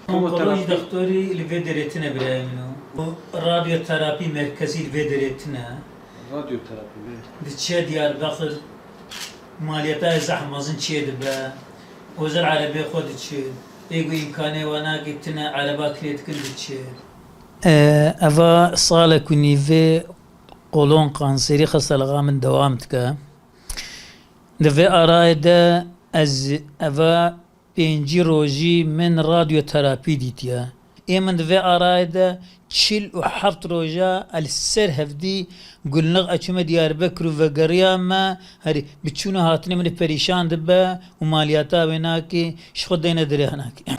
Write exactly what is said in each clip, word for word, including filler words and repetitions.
Onkolojî doktorî li vê derê tine birayê min o. Û radyoterapî merkezî li vê derê tine. Radyoterapî, belê. Diçe Diyarbekir, maliyeta zehf mezin çê dibe. Ozel erebê xwe diçe. Ê ku îmkanê wan nake tine, ereba kirê dikin diçe. E, eva salek û nîvê qolon kanserî xestelixa min dewam dike. Di vê arayê de ez eva pêncî rojî min radyoterapî dîtiye. Ê min di vê arayê de çil û heft roja ez li ser hevdî Gulnix, ez çûme Diyarbekir û vegeriyame herî. Bi çûn û hatinê min perîşan dibe û maliyata wê nake, ji xwe deyne dirê hinekê.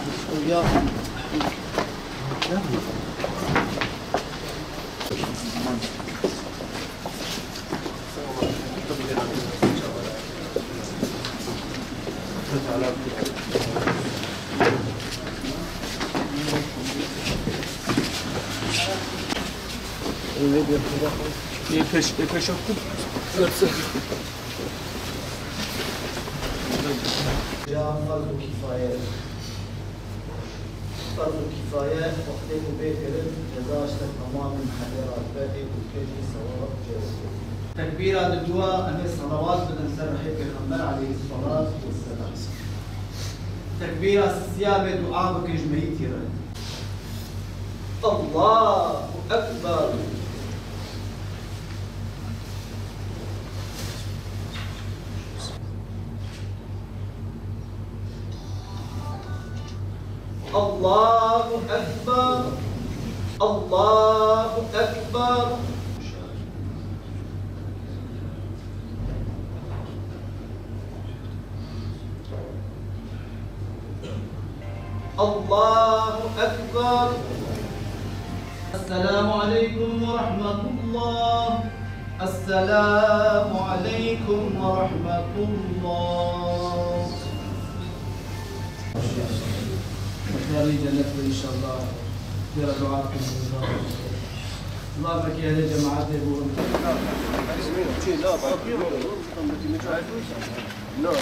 Ê pêş, ê pêş. Ya ferz û kifaye. Ferz û kifaye wextê ku bê kirin, ceza ji ser temamên hevê radibe ê û kê jî sewab cêwekê. Tekbîra di dua em ê selawat bidin ser rihê Pêxember aleyhisselatu vesselam. Tekbîra sisiya bê dua bikin ji meyîtî re. Allahu Ekber. Allahu Ekber. Allahu Ekber. Allahu Ekber. Esselamu aleykum ve rahmetullah. Esselamu aleykum ve rahmetullah. Mekanî cennet be inşallah. Bira dua bikin. Allah vekî ehlê cemaetê bûn. No, no.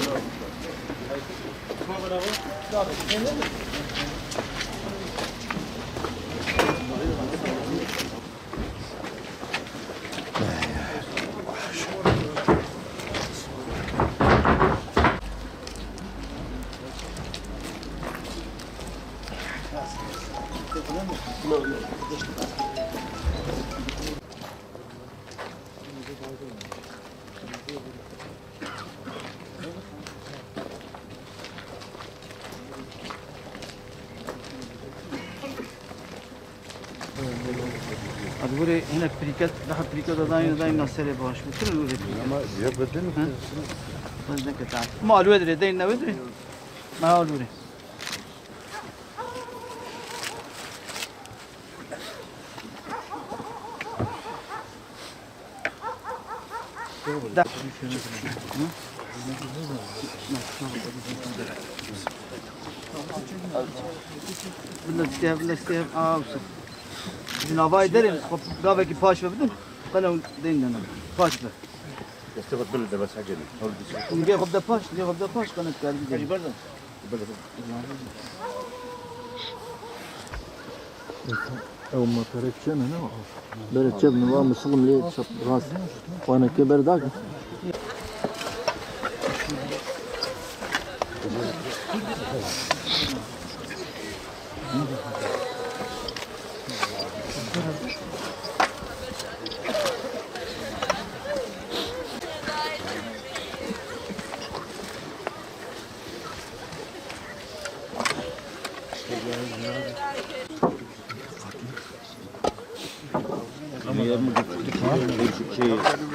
Hadi buraya hinek prîket, daha prîket da dayın, dayın serê baş. Bütün öyle prîket. Ama ya bedel mi? Ha? Bas ne kadar. Ma alüvedre, dayın ne vedre? Ma alüvedre. Bila stêv, bila stêv, awsa. Ji navayê derê xwe gavekî paş ve bidin. Qene û deyndene. Paş be. Destê xwe bil de bes hecê min. Hewl dişe. Nigê xwe bide paş, nigê xwe bide paş, qene dikari bidin. Ew motorek çend ne? Bere çep niva misilm lê çep rast. Xwaneke ber dak.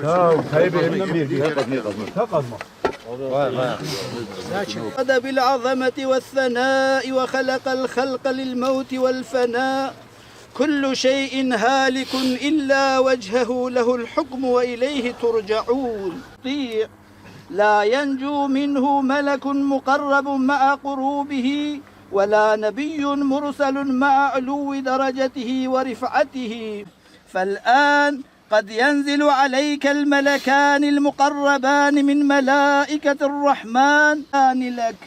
Ya, Tayyip Emin'den bir. Tek atma. Vay, vay. قد بالعظمة والثناء وخلق الخلق للموت والفناء. كل شيء هالك إلا وجهه له الحكم وإليه ترجعون. لا ينجو منه ملك مقرب مع قروبه، ولا نبي مرسل مع علو درجته ورفعته. فالآن قد ينزل عليك الملكان المقربان من ملائكة الرحمن لك.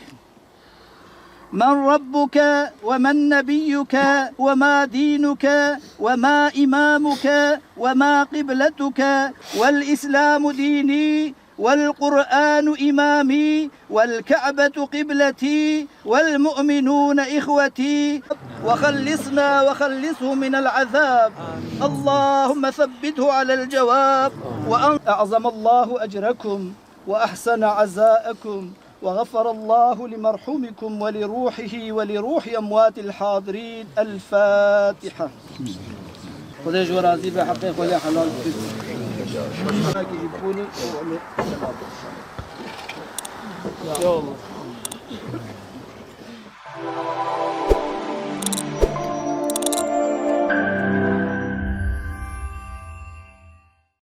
من ربك ومن نبيك وما دينك وما إمامك وما قبلتك؟ والإسلام ديني والقرآن إمامي والكعبة قبلتي والمؤمنون إخوتي، وخلصنا وخلصهم من العذاب. اللهم ثبته على الجواب، وأن أعظم الله أجركم وأحسن عزاءكم، وغفر الله لمرحومكم ولروحه ولروح أموات الحاضرين. الفاتحة. Xwedê ji we razî be, heqê xwe lê helal bike. Ya Allah.